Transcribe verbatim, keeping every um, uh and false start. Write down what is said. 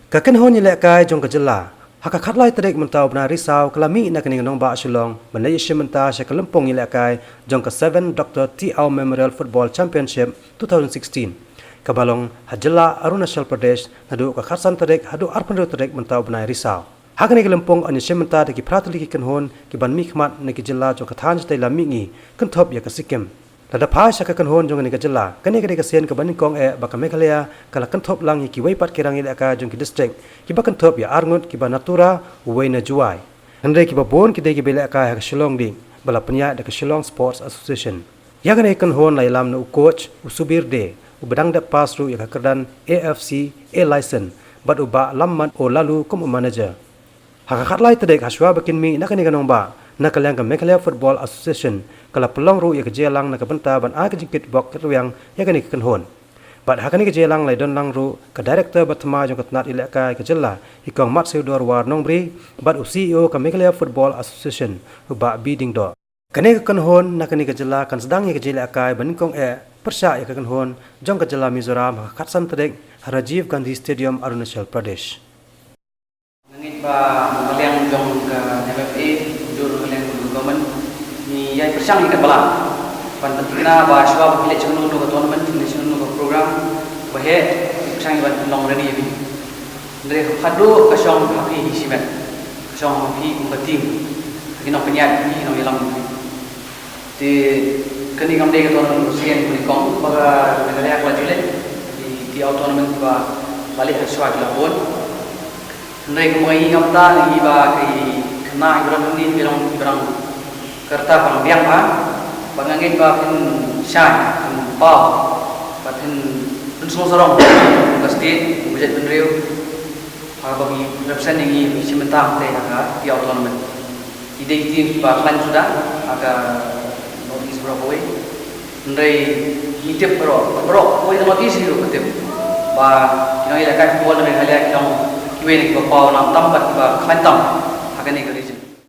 Ka kynhun ïalehkai jong ka jylla ha ka khatlai tarik mynta u bnai Risaw ka la mih na kane ka nongbah Shillong ban leit ïashim bynta sha ka lympung ïalehkai jong ka seven Doctor T Ao Memorial Football Championship two thousand sixteen, kaba long ha jylla Arunachal Pradesh naduh ka khatsan tarik haduh arphew tarik mynta u bnai Risaw. Ha kane ka lympung yn ïashim bynta da ki phra tylli ki kynhun kiban mihkhmat na ki jylla jong ka thaiñ shatei lam mihngi kynthup ïa ka Sikkim. Lada phai sha ka kynhun jong kane ka jylla, kane ka dei ka sien kaba nyngkong eh ba ka Meghalaya ka la kynthup lang ïa kiwei pat ki rang ïalehkai jong ki district kiba kynthup ïa arngut kiba na Tura, uwei na Jowai. Hynrei kiba bun ki dei kiba ïalehkai ha ka Shillong League ba la pynïaid da ka Shillong Sports Association. Ïa kane ka kynhun la ïalam na u coach u Subir Dey, uba dang dep pass ruh ïa ka kyrdan A F C A license, bad u Bah Lammat O Lalu kum u manager. Ha ka khatlai tarik, ha shuwa ba kin mih na kane ka nongbah, na ka liang ka Meghalaya Football Association ka la pynlong ruh ïa ka jingïalang na ka bynta ban ai ka jingkitbok kitrwiang ïa kane ka kynhun. Bad ha kane ka jingïalang la ïadon lang ruh ka director ba thymmai jong ka tnat ïalehkai ka jylla, i Kong Matseu Dorwar Nongbri, bad u C E O ka Meghalaya Football Association, u Bah B Diengdoh. Kane ka kynhun na kane ka jylla kan sdang ïa ka jingïalehkai ba nyngkong eh pyrshah ïa ka kynhun jong ka jylla Mizoram ha ka khatsan tarik ha Rajiv Gandhi Stadium, Arunachal Pradesh. Nga ngeit ba na ka liang jong ka M F A, jong na ka liang jong ka government, ngi ïai pyrshang ïa ka bala ban pynthikna ba shuwa ba phi leit sha kano kano ka tournament ne sha kano kano ka program ba heh, pyrshang ïa ban pynlong ready ïa phi. Hynrei khatduh ka shong ha phi hi shimet, ka shong ha phi kum ka team, ha ki nongpynïaid, ha ki nongïalam. Te kane kam dei ka tournament kaba shisien, kane kong ba ka Meghalaya ka la ju leit. Ki, ki au tournament ba la leit ha shuwa ki la bun. Hynrei kumba ngi ngam ta ngi ba ki khynnah kiba don hangne kiba dang, kiba dang ka rta ba dang biang bha. Ba nga ngeit ba phin shai, phin paw, ba phin, phin sngewsarong ka state, ka jait bynriew. Ha kaba ngi represent ïa ngi, ngi shim bynta te ha ka T Ao tournament. Ki dei ki team kiba khlaiñ suda ha ka North East baroh kawei. Hynrei ngi tip baroh, baroh kawei ka North East hi ruh ka tip ba ki nongïalehkai football na Meghalaya ki long kiwei na kiba paw nam tam bad kiba khlaiñ tam ha kane ka